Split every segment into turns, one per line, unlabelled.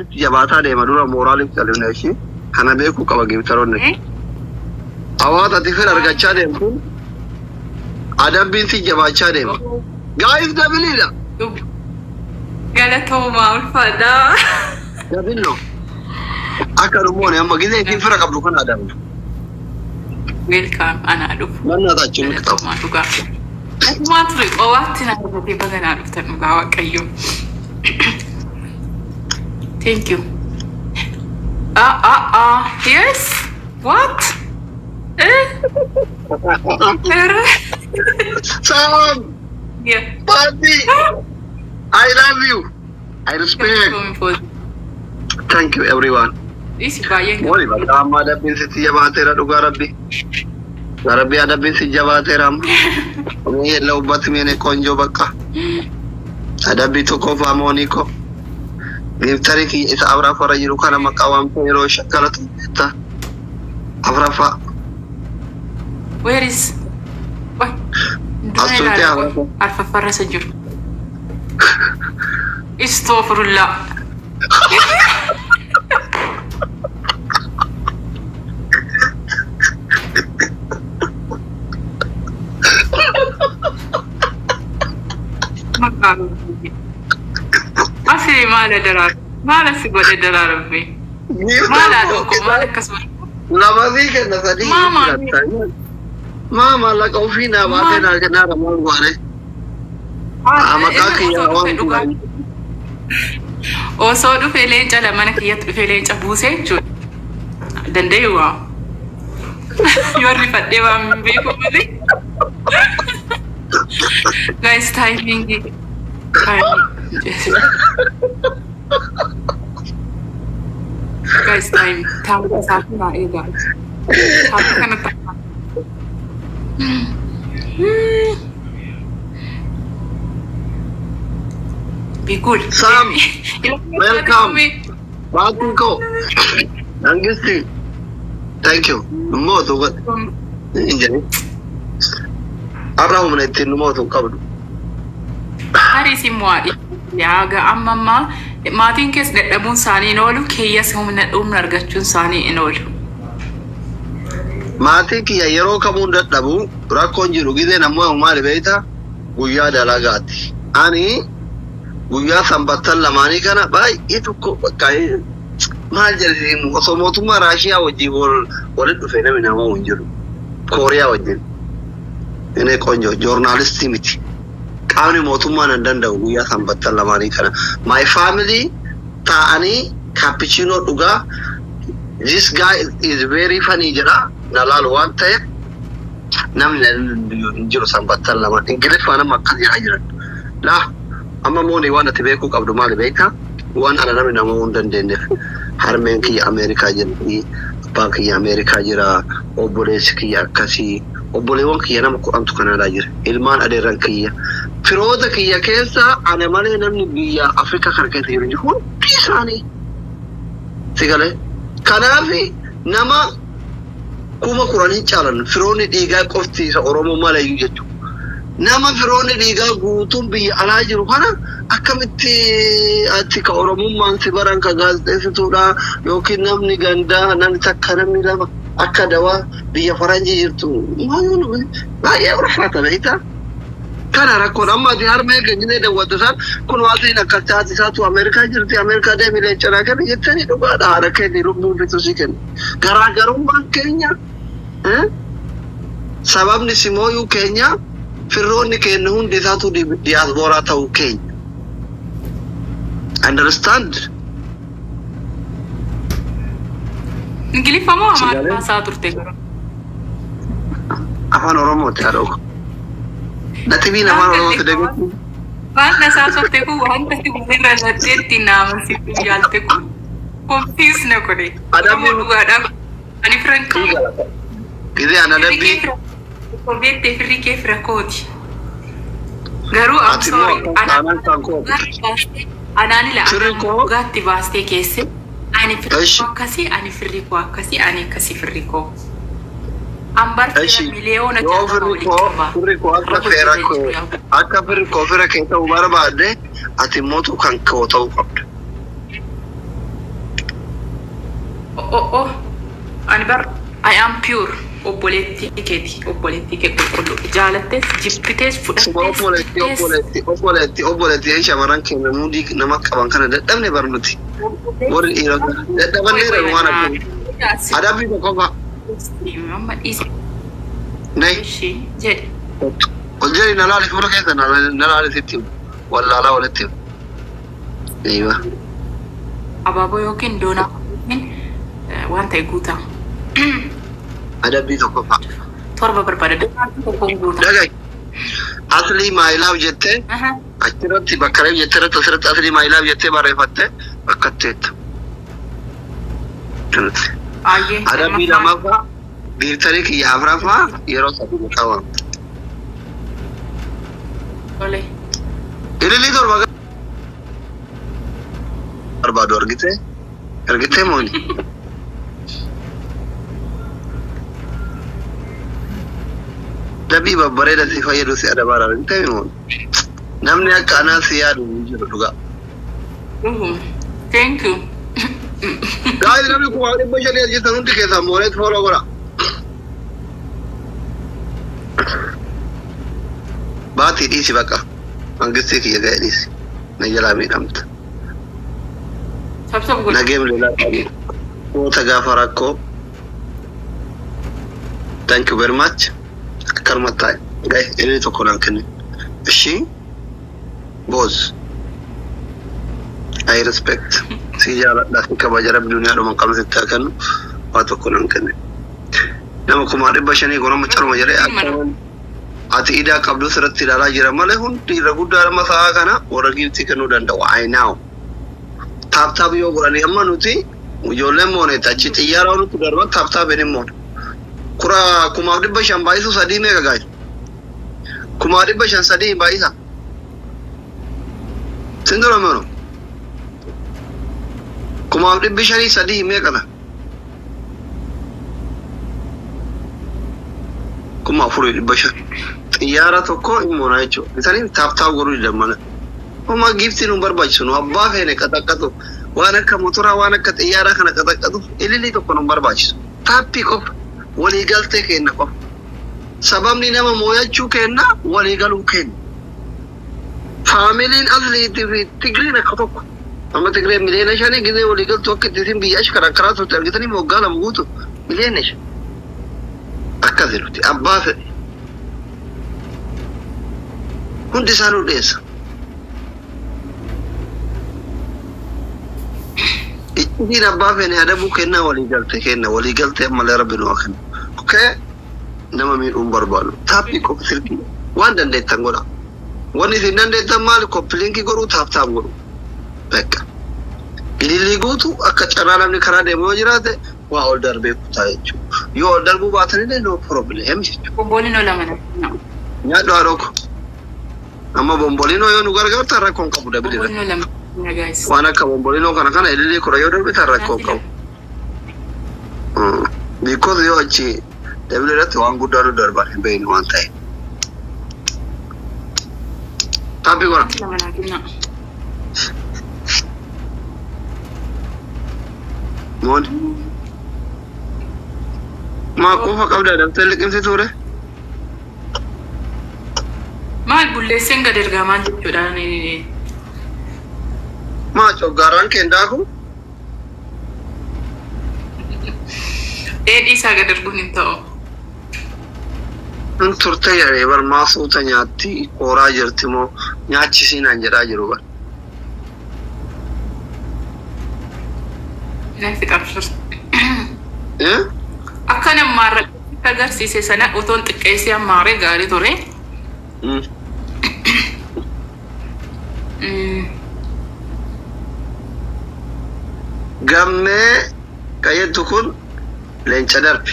Jabaataa deema dura mooraaliif califne ishee kana beekuu qaba gifteroonni. Hawaasa ati fira argachaa deemtuun adabbiin si jabaachaa deema. Guys, doubleiidha.
Galatoomaa, ulfaadhaa.
Double no. Akka dhummoon amma gizee ittiin fira qabdu kana adabna.
Welcome, anaa dhufu.
Mannaa ni qabu.
Galatoomaa dhugaa. Atumaa ture qobaatti na argatee baga naa dhuftan, dhugaa Waaqayyo. Thank you. Ah ah ah, yes, what? Eh?
Sam!
Yeah.
Party! I love you. I respect. Thank you, everyone.
Isi baay'een
Mooli bakka amma adabbiin sitti jabaateera, dhugaa Rabbi. Rabbi, adabbiin si jabaateera amma. እኔ የለሁበትም የኔ ቆንጆ፣ በቃ adabbii tokko moonii ko. Gifterii kiyya isa afuraffarra jiru kana maqaa waamtee yeroo shakkalatu ta afuraffaa.
Where is? Wait. Dura
As turte
ilaala.
Afuraffaa.
Arfaffarra isa jiru. Istoofurullaa. Maqaa Asii maala daraara? Maala si godhe daraarabbe? Maal haadha koo, maal akkasuma?
Lama sii kenna, sadii.
Maama.
Maa maallaqa ofii naa baatee naa kennaara, maal goone? Maqaa kiyya waan
Osoo dhufee leenca mana kiyyatti dhufee leenca buusee jechuudha. Danda'u waa. Yoo rifadhee waan hin beeku malee. Guys, timing. Timing. Guys, time. Time isaatii naa eegaa. Time kanatti. Be cool.
Sam, welcome. Baatiin koo. Dangisti. Thank you. Mootu hin jedhin. Har'a humna ittiin nu mootu hin qabdu.
Haris immoo yaaga amma ammaa maatiin keessa dadhabuun isaanii hin oolu, keeyyas humna argachuun isaanii hin oolu.
Maatiin kiyya yeroo kamuu hin dadhabu, rakkoon jiru gizeen ammoo maali beektaa, guyyaa dalagaati. Ani guyyaa sanbattan lamaanii kana baay'ee tokko bakka maal jedhanii osoo mootummaa Raashiyaa wajjin walitti dhufee namni nama hin jiru. Kooriyaa wajjin. Inni ቆንጆ joornaalistii miti. Qaamni mootummaa hin danda'u guyyaa sanbattan lamaanii kana. My family taa'anii cappuccino dhugaa, "This guy is very funny" jedha na laalu waan ta'eef namni hin jiru sanbattan lamaan. Ingiliffaa nama akkas jedhaa jiran. Laa amma mooni, waan ati beekuu qabdu maali beektaa? Waan ana namni nama hin dandeenyeef harmeen kiyya Ameerikaa jirti, abbaan kiyya Ameerikaa jira, obboleessi kiyya akkasii, obboleewwan kiyya nama 10tu Kanaadaa jira, ilmaan adeerran kiyya. Firoota kiyya keessa ana malee namni biyya Afrikaa kana keessa jiru hundi isaanii. Si galee? Kanaaf nama 10,000 hin caalan firoonni dhiigaa qofti isa Oromoo maleeyyuu jechuudha. Nama firoonni dhiigaa guutuun biyya alaa jiru kana akkamitti ati ka Oromummaan si baran ka gaazexeessituudha yookiin namni gandaa, namni takka, namni lama akka dawaa biyya faranjii jirtu baay'ee ulfaata beektaa? Kana rakkoon amma ati harmee keenyinee daawwatte isaan kun waatiin akkas taati isaatu Ameerikaa jirti, Ameerikaa deemi leencanaa kenna jettanii, dhugaadha, haadha keenya lubbuun fitu si kenna. Garaagarummaan keenya sababni simooyuu keenya firroonni keenya hundi isaatu diyaaspooraa ta'uu keenya. Understand?
Ingiliffa moo Amaariffaa isaa turte garuu?
Afaan Oromooti haadha. Natibiin afaan Oromooti deebisu.
Waan isaa turte kun wanta ati walirra lattee ittiin naamansiiftu yaalte kun confuse na godhe. Oromoo dhugaadhaaf ani firan qabu.
Gizee ana adabbii.
Beektee firri kee fira kooti. Garuu I'm
Ati immoo
sorry.
Aanaan kan kooti.
Anaan ila
Firri koo.
Dhugaatti baastee keesse ani firri
Eshi.
koo akkasii, ani firri koo akkasii, ani akkasii firri koo. Ambar fira
Eshi.
miliyoona
Yoo
60
firri
walitti
koo
qaba.
firri koo akka feera koo akka firri koo fira kee ta'uu barbaadde, ati mootu kan koo ta'uu qabda.
Oh oh oh. Ani bar I am pure. Obboleettii keeti. Obboleettii kee qulqulluu. Jaalattees, jibbitees,
Suma
fudhattees,
obboleetti
jibbees.
obboleetti obboleetti obboleetti shamarran keenya muudii nama qaban kana dadhabne barnuti. Warri dhiirota dadhabanneera waan akka adabbii tokko fa'a.
Amma dhiisi
Nay
ishii jedhe.
ol jedhi na laali fuula keessa na laali sitti himu. Wallaalaa walitti himu. Eeywa.
Abaaboo yookiin doonaa yookiin waan ta'e guutaa.
Adabbii tokko fa'a.
7 barbaada. Doonaa tokko guutaa.
Dhagai. Aslii maayilaaf jettee
Aha.
achirratti bakka reef jettee irratti asirratti aslii maayilaaf jettee barreeffattee bakkatteetta.
Ayyee.
Adabbii lammaffaa biirtarii kiyya afuraffaa yeroo sadi qaba.
Tole.
Ililii 7 barbaadu argitee argitee mooni. Adabbii babbareeda si fayyadu si adabaara argitee mooni. Namni akka anaa si yaadu hin jiru dhugaa.
Uhum. Thank you.
Gaa'el namni 500,000 ajjeesan hundi keessaa mooreet fooloo godha. Baatii dhiisi baqa. Mangistii kiyya ga'e dhiisi. Na jalaa miidhamta.
Sabsab godhe.
Nageem lolaa qabu. Goota gaafa rakkoo. Thank you very much. Akkanuma taa'e. Ga'e inni tokko naan kenne. Ishii boos. I respect. Si jaaladha si kabaja rabbi duniyaa dhuma qabnu sitti haa kennu. Waa tokko naan kenne. Nama 500,000 gonoma caruma jedhee akka ati idaa qabdu sirratti ilaalaa jira malee hundi irra guddaa nama sa'aa kana warra giiftii kennuu danda'u. I know. Tap tap yoo godhanii amma nuti ijoolleen mooneeti achi xiyyaara nutti darban tap tap hin moone. Kura 5,500 baay'isu sadii meeqa gaayi? 5,500 sadii baay'isa. Sin dura meeru? 5,500 sadii meeqa ta'a? 4,500. Xiyyaara tokko hin moona jechuudha. Isanii tap tap godhuu didan malee. Homaa giiftii nu barbaachisu nu abbaa feene qaxaqqatu waan akka motoraa waan akka xiyyaaraa kana qaxaqqatu ililii tokko nu barbaachisu. Taappii qofa waliigaltee kenna qofa. Sababni nama mooyachuu kenna waliigaluu kenna. Faamiliin asliitii fi Tigriin akka tokko. Amma Tigreen 5 miliyoona gisee waliigaltu akka itti isin biyya achi karaa karaa turte argitanii waggaa 2 guutu 5 miliyoona. Akkas jedhuti abbaa fedhe. Hundi isaanuu dhiyeessa. Ittiin abbaa feene adabuu kennaa waliigaltee kenna waliigaltee ammallee rabbi nu haa kennu. Okay? Nama miidhuun barbaadu. Taappii qofa silkii waan dandeettan godha. Wanni isin dandeettan maali? Copy link godhuu tap tap godhuu. Bakka. Ilillii guutu akka carraa namni karaa deemu yoo jiraate waa ol darbee kutaa jechuudha. Yoo ol darbuu baatanillee no problem jechuudha.
Bomboolinoo lama na.
Nyaadhu haadhoo ko. Amma bombolinoo yoo nu gargaartan rakkoon qabu dabili irratti.
Bombolinoo lama na guys.
Waan akka bombolinoo kana kana ilillii 10 yoo darbitan rakkoon qabu. Because yoo achi dabili irratti waan guddaa nu darban hin beeknu waan ta'eef. Taappii godha.
Lama naa kennaa.
Mooni. Maa quufa qabdaa daftee liqimsi ture?
Maal bulleesseen gad ergaa maal jechuudha?
Maa coggaarraan kee hin daaku?
Dheedhii isaa gad erguun hin ta'u.
Hin turte jedhee bar maa suuta nyaatti kooraa jirti moo nyaachisiinaan jedhaa jiru bar.
Nan fixamsur.
Eh?
Akka nammaarra agarsiise sana otoon xiqqeessee ammaaree gaarii ture.
Gammee qayyaddu kun leenca darbi.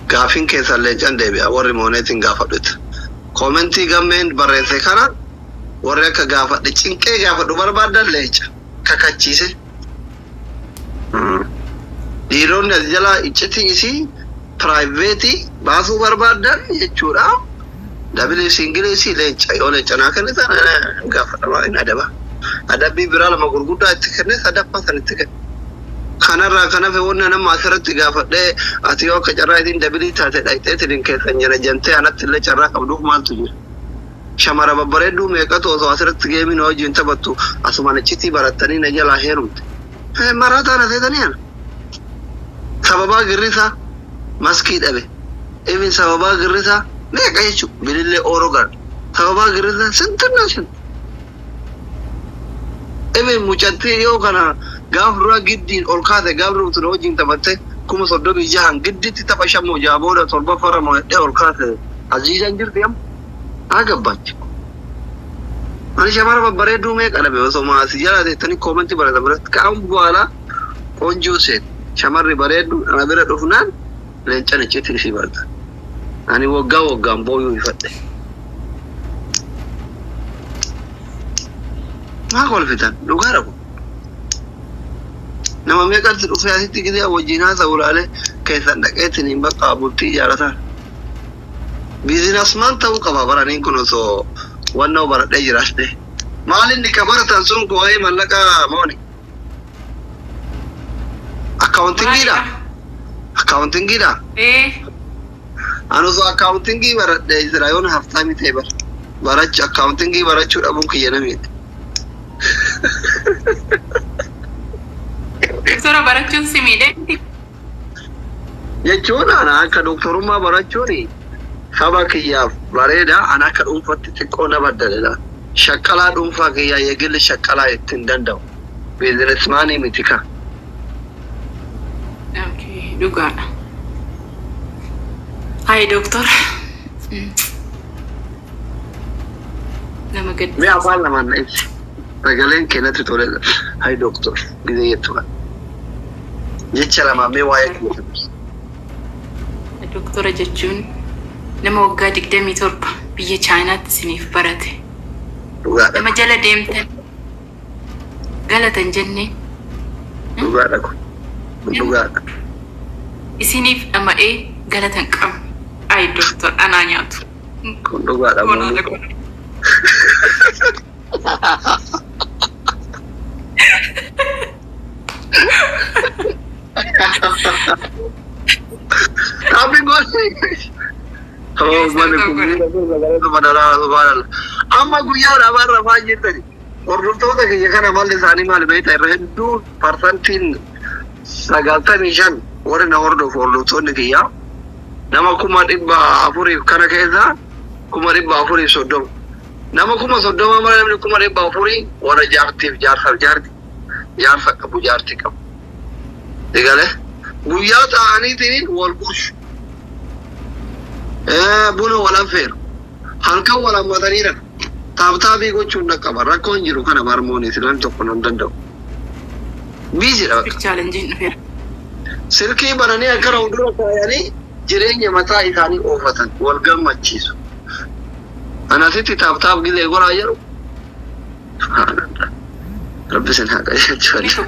Gaafiin keessan leencan deebi'a warri mooneetiin gaafadhutti. Koomentii gammeen barreesse kana warri akka gaafadhe cinqee gaafadhu barbaadan leenca kakachiise. Dhiironni as jalaa iccitii isii piraayiveetii baasuu barbaadan jechuudha. Dabili singilii isii leenca yoo leenca naa kennitan gaafadhamaa hin adaba. Adabbii biraa lama gurguddaa itti kenne sadaffaa san itti kenne. Kanarraa kan hafe wanna nama asirratti gaafadhee ati yoo akka carraa ittiin dabilii taate dhaqxeetiin keessan jala jantee anatti illee carraa qabduuf maaltu jira? Shamara babbareedduu meeqatu osoo asirratti geemiin wajjin taphattu asumaan iccitii barattanii na jalaa heerumte. Maraataa na seetanii ana. Sababaa girrisaa maskii dhabe. Even sababaa girrisaa meeqa jechuudha bilillee ooroo gara. Sababaa girrisaa sintinna sin. Even mucattii yoo kana gaaf duraa giddiin ol kaase gaaf duruu wajjin taphatte 36,000 gidditti tapha shammoo jaha booda torba fara mo'adhee ol kaase aziizaan jirti amma. Haa gabbaachi. Ani shamara babbareedduu meeqa dhabe osoo maasii jala teettanii koomantii baratan biratti ka'an bu'aala qoonjoo seen shamarri bareeddu ana bira dhufnaan leencan icciitti ishii barta. Ani waggaa waggaan booyuu ifadhe. Maa kolfitan dhugaa rabu. Nama meeqatti dhufee asitti gisee wajjin haasa'u ilaalee keessan dhaqeetiin hin bakka bultii ijaaratan. Biizinasmaan ta'uu qaba baraniin kun osoo wanna baradhee jiraadhe. Maal inni ka baratan sun waa'ee mallaqa mooni? Akkaawuntingiidha. Akkaawuntingiidha. Ani osoo akkaawuntingii baradhee jira yoon haftaami ta'e bara. Barachu akkaawuntingii barachuu dhabuun kiyya namiidha.
Doktora barachuun si miidhee?
Jechuun ana akka doktorummaa barachuun saba kiyyaaf bareeda ana akka dhuunfaatti xiqqoo na baddaledha. Shaqqalaa dhuunfaa kiyyaa yeegilli shaqqalaa ittiin danda'u. Biizinesmaanii miti ka.
Dhugaadha. Hayi doktor. Nama gaddi.
Mee afaan lamaan na ibsi. Sagaleen keenyatti toledha. Hayi doktor gizee jettu kana. Jecha lamaan mee waa'ee kiyya ibsi.
Doktora jechuun nama waggaa 27 biyya Chaayinaatti isiniif barate.
Dhugaadha.
Nama jala deemtan galatan jennee.
Dhugaadha kun. Dhugaadha.
Isiniif dhama'ee galatan qabne. Ayi doktor anaa nyaatu.
Kun dhugaadha. Tapi amma guyyaa dhaabaa rafaa jirtani. Hordoftoota kiyya kana malli isaanii maal beektaa irra hedduu parsantiin 95 warri na hordofu hordoftoonni kiyyaa nama 400,000 kana keessa 430,000. Nama 30,000 mara namni 400,000 warra jaartiif jaarsaaf jaarti jaarsa qabu jaarti qabu. Egalee guyyaa ta'aniitiin wal gurshu. Buna wal affeeru. Halkan wal hammataniidha. Taabtaabii gochuun dhaqqaba. Rakkoon jiru kana barmoonni silan tokko nan danda'u. Biizidha. Silkii bananii akkana fuuldura kaayanii jireenya mataa isaanii oofatan wal gammachiisu. Anasitti taabtaab gizee goraa jedhu. Rabbi sin haa qajeelchu.